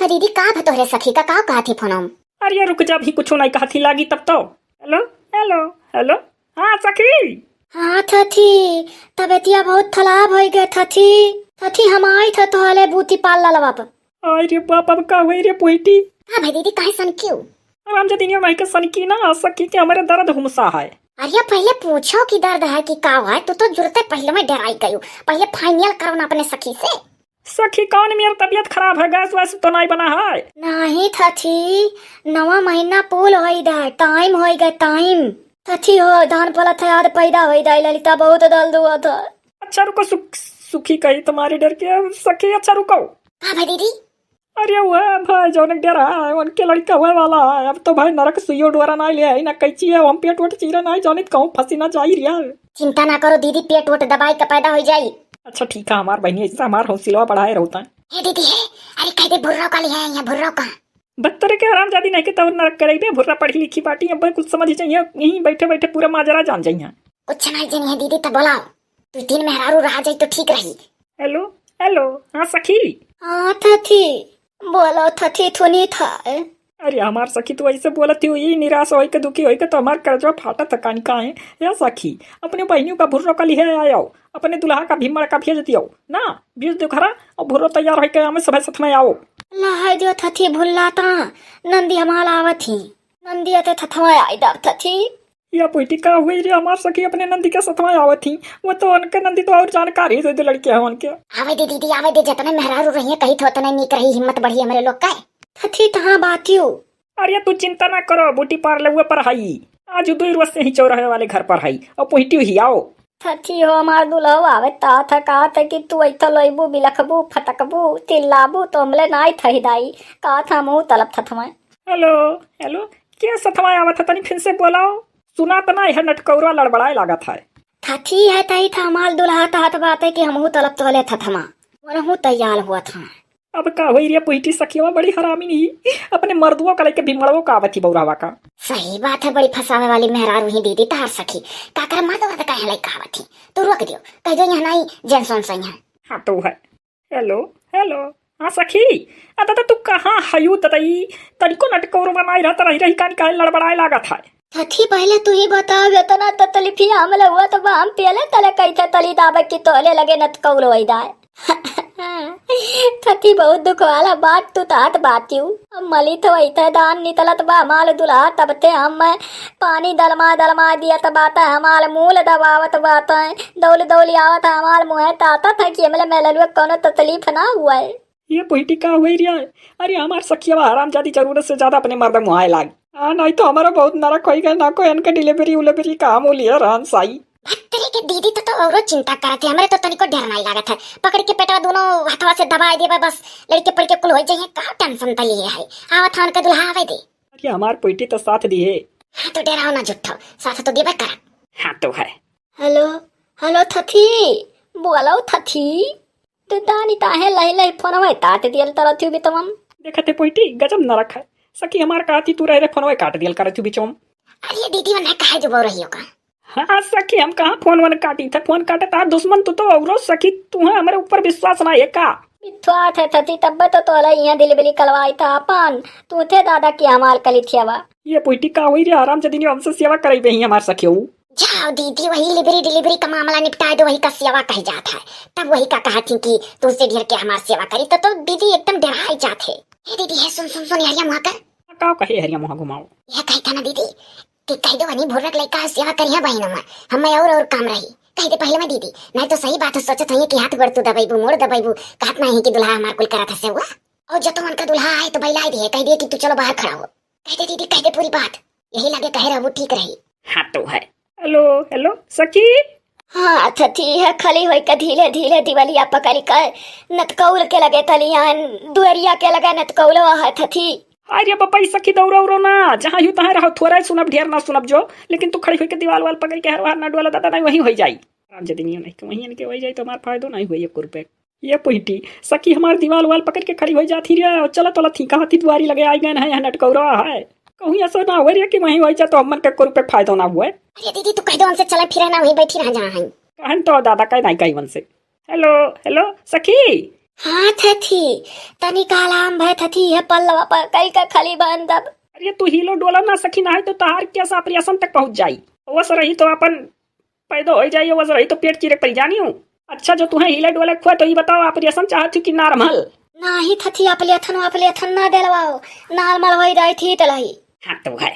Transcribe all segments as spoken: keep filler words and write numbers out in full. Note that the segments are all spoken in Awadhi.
दीदी, का भा तोहरे सखी का, का कहत ही फोनम? अरे रुक जा, अभी कुछो नहीं कहत ही, लागी तब तो। हेलो, हेलो, हेलो। हाँ सखी। हाँ थथी, तबेतिया बहुत खराब होइ गए थथी। थथी, हम आई थे तोहले बूटी पार्लर अब। अरे बाप, अब का हुई रे पोइटी? का भाई दीदी, काहे सनकियो? आराम जदिनिया नहीं के सनकी ना, सखी के हमरे दर्द हुमसा है। अरे पहले पूछो कि दर्द है कि का है, तू तो जुरते पहले में डराई गयो। पहले फाइनल करो ना अपने सखी से। सखी कौन मेर तबियत खराब है, गैस वैस तो नहीं बना है? नहीं थथी, नवा महीना पूल होई दा, टाइम होई गए, टाइम। थथी हो, धान पलत है, आद पैदा होई दा, ललिता बहुत दल दुआ था। अच्छा रुको, सुख-, सुखी कही तुम्हारे डर के, सखी, अच्छा रुको। हाँ भाई दीदी। अरे वह भाई, जौन एक डेरा है, उनके लड़का हुए वाला है। अब तो भाई नरक सुइयो डोरा ना ले आई, ना कैंची है, हम पेट वोट चीरा ना जानित कहूँ फंसी ना जाई रिया। चिंता ना करो दीदी, पेट वोट दबाई के पैदा हो जाई। अच्छा ठीक है हमार बहनी, ऐसा हमार हौसला बढ़ाए रहता है। हे दीदी हे, अरे कह दे भुर्रो का लिया है यहाँ, भुर्रो का। बत्तरे के हरामजादी नहीं के तौर नरक करे बे, भुर्रा पढ़ी लिखी बाटी, अब कुछ समझ ही चाहिए, यहीं बैठे बैठे पूरा माजरा जान जाइए। कुछ नहीं जानी है दीदी, तो बोलाओ। तू तीन मेहरारू रहा जाई तो ठीक रही। हेलो, हेलो, हाँ सखी। हाँ थथी, बोलो थथी, थुनी था। अरे हमार सखी, तू ऐसे बोलत ही, ई निराश होई के, दुखी होई के, तो हमार करजवा फाटत है कानी काहे? या सखी, अपने बहनियों का भुर्रो का लिहे आयो, अपने दुल्हा का भीमड़ का भेज दियो ना, भेज दो घरा, और भुर्रो तैयार होई के हमें सभे साथ में आओ। लहाई दियो थथी, भुल्ला ता नंदी हमार आवत ही, नंदी आते थथवा आई दाब थथी। या पोइटी का हुई रे हमार सखी, अपने नंदी के सथवा आवत ही, वो तो उनके नंदी तो और जानकार ही दे दे लड़के हैं उनके। आवे दे दीदी, आवे दे, जतने मेहरारू रहिए कही तो उतने नीक रही, हिम्मत बढ़ी हमरे लोग का। थथी तहाँ बातियो। अरे तू चिंता ना करो, बूटी पार्लर पर हई, आज दुई रोज से ही चौराहे वाले घर पर हई, और पोइटी ही आओ। थथी हो हमार दुल्हो आवे ता था, कहा था कि तू ऐसा लोइबू, बिलखबू, फटकबू, तिल्लाबू, तो हमले नाई थही दाई, कहा था मुँह तलब थथवा। हेलो, हेलो, के सथवा आवत है, तनी फिर से बोलाओ। सुना त ना, यह नटकौरा लड़बड़ाए लागत है। थथी है तही था हमार दुल्हा तहत बात है कि हमहू तलब तोले थथमा, वनहू तैयार हुआ था। अब का होई रे पुइटी, सखियवा बड़ी हरामी नहीं, अपने मर्दुओ का लेके भीमड़वो का आवत ही बौरावा का। सही बात है, बड़ी फंसावे वाली मेहरारू ही दीदी तहार सखी। का कर मर्द वर्द काहे लेके आवत ही? तू रोक दियो, कह दो यहाँ नहीं जेंट्स वेंट्स यहाँ। हाँ तो है। हेलो, हेलो। हाँ सखी, आ दादा तू कहाँ हयू दादा? ई तनिको नटकौर बनाई रहत रही रही कान काहे लड़बड़ाए लागत है? थथी पहले तू ही बताओ, इतना तकलीफिया हमले हुआ तो बा, हम पहले तले कैसे तली दाबे कि तोहले लगे नटकौर होई दाए। थथी बहुत दुख वाला बात तू तात बातियू। हम मलित होई थे धान नितलत बा हमाल दुल्हा, तब ते हम पानी दलमा दलमा दियत बात, हमाल मूल दबावत बात, दौल दौली आवत हमाल मुँह ताता था कि हमले मेललुआ कोनो तकलीफ ना हुआ है। ये पोइटी का हुई रिया? अरे हमार सखियवा हरामजादी जरूरत से ज्यादा अपने मर्द मुहाए लाग। हाँ, नहीं तो हमारा बहुत नरक होई गए ना, कोई इनके डिलीवरी उलीवरी का हम लिया रहन साई। भत्तरी के दीदी तो, तो औरो चिंता करत है, हमरे तो तनिको डर नहीं लागत है। पकड़ के पेटवा दोनों हथवा से दबाए देबे बस, लड़के पड़ के कुल हो जाइए, का टेंशन त लिए है। आवत है उनके दुल्हा आवे दे। अरे हमार पोइटी तो साथ दी है। हाँ तो डराओ ना झूठो, साथ तो देबे कर। हाँ तो है। हेलो, हेलो थथी, बोलो थथी। ते दानी ताहे लही लही फोनवा काट दियल तरथी बितवम। देखते पोइटी, गजब नरक है। सखी हमार कहती तू रह रे फोनवा काट दियल करथी बिचवम। अरे दीदी, वन्ने काहे जो बोल रही हो का? हाँ सखी, हम कहाँ फोन वन काटी थे, फोन काटे ता दुश्मन तू तो औरो सखी, तू है हमरे ऊपर विश्वास ना है का? मिथ्या थे थथी, तब्बे तो तोला यहाँ दिल बिली कलवाई था अपन, तू थे दादा की हमार कली थियावा। ये पोइटी का हुई रे, आराम से दिनियो हमसे सेवा कराई बे ही हमार सखी हो। जाओ दीदी, वही लिबरी डिलीवरी का मामला निपटाए दो, वही का सेवा कही जात है। तब वही का कहा थी कि तुमसे ढेर के हमार सेवा करी, तो, तो दीदी एकदम डराई जात है। हे दीदी, हे सुन, सुन, सुन, हरिया मुहा कर। का कहे हरिया मुहा घुमाओ? यह कही था ना दीदी कि कह दो वही भुर्रक लइका सेवा करिया बहिनों में, हमें और, और काम रही। कह दे पहले में दीदी, नहीं तो सही बात है, सोचत है कि हाथ गोड़ तू दबाइबू, मोड़ दबाइबू, कहत नहीं कि दुल्हा हमार कुल करत हसे हुआ। और जब तो उनका दुल्हा आए तो बैलाई दिए, कह दिए कि तू चलो बाहर खड़ा हो। कह दे दीदी, कह दे पूरी बात, यही लगे कहे रहबू ठीक रही। हाँ तो है। हेलो, हेलो, सखी। हाँ, अच्छा ठीक है, खली होई के धीरे धीरे दिवलिया पकड़ी के नतकौल के लगे तलियान, दुअरिया के लगे नतकौलो है थथी। अरे बपई सखी, दौड़ो उड़ो ना, जहाँ यू तहाँ रहो, थोड़ा ही सुनब, ढेर ना सुनब जो, लेकिन तू खड़ी होई के दीवाल वाल पकड़ के हर बार ना डोला दादा, नहीं वहीं होई जाई। आराम जदी नहीं, नहीं तो वहीं इनके होई जाई तो हमार फायदो नहीं हुई एक रुपये। ये पोइटी, सखी हमार दीवाल वाल पकड़ के खड़ी होई जात ही रे, और चलत चलत ही कहाँ थी दुआरी लगे आई गए हैं, यहाँ नटकौरा है। कहूँ ऐसा ना हो रे कि वहीं होई जा तो हमन के एको रुपये फायदो ना हुए। अरे दीदी, तू कह दो उनसे चले फिरे ना, वहीं बैठी रह जहाँ हैं। कहन तो दादा कह नहीं कही उनसे। हेलो, हेलो, सखी। हाँ थथी, तनी कालाम भय थथी है पल्लवा पर कई का खली बांधब। अरे तू हिलो डोला ना सखी, ना है तो तहार केस operation तक पहुँच जाई। वस रही तो अपन पैदा हो जाई, वस रही तो पेट चीरे पड़ जानी हूँ। अच्छा जो तुहें हिले डोले खुआ तो ये बताओ operation चाहत थी कि normal? नाही थथी, operation operation ना डलवाओ, normal हो जाई थी तलही। हाँ तो है।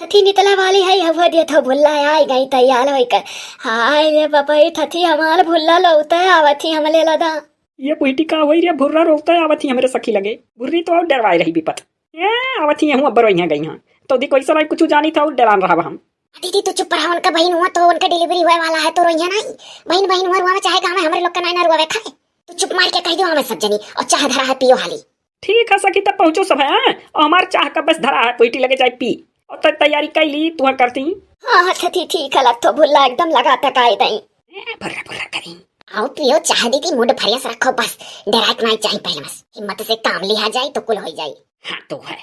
थथी नितला वाली है, हवा दिया था भुल्ला आई गई तैयार होई कर। हाय रे बाबा, ये थथी हमार भुल्ला लौटे आवत ही हमले लदा। ये बुढ़ी का होई रे, भुर्रा रोवते आवत ही हमरे सखी लगे। भुर्री तो और डरवाए रही विपत। ए, आवत ही हूँ अब्बर यहाँ गई हाँ। तो दी कोई सराय कुछ जानी था और डरान रहा हम। दीदी तू चुप रहा, उनका बहिन हुआ तो उनका delivery होए वाला है तो रोइया नहीं। बहिन बहिन हुआ रुआ में चाहे गाँव में हमरे लोग का नाई ना रुआवे खाए। तू चुप मार के कह दो हमें सब जनी और चाह धरा है पियो हाली। ठीक है सखी, तब पहुँचो सब है, हाँ? और हमार चाह का बस धरा है, पोइटी लगे जाए पी। और तब तैयारी कर ली, तुहा करती। हाँ, हाँ, थथी ठीक है, लग तो भुल्ला एकदम लगा तकाए दई। ए, भुर्रा, भुर्रा करी। आओ पियो चाह दीदी, mood fresh रखो बस, डराए के नहीं चाहिए पहले बस, हिम्मत से काम लिहा जाए तो कुल हो जाए। हाँ, तो है।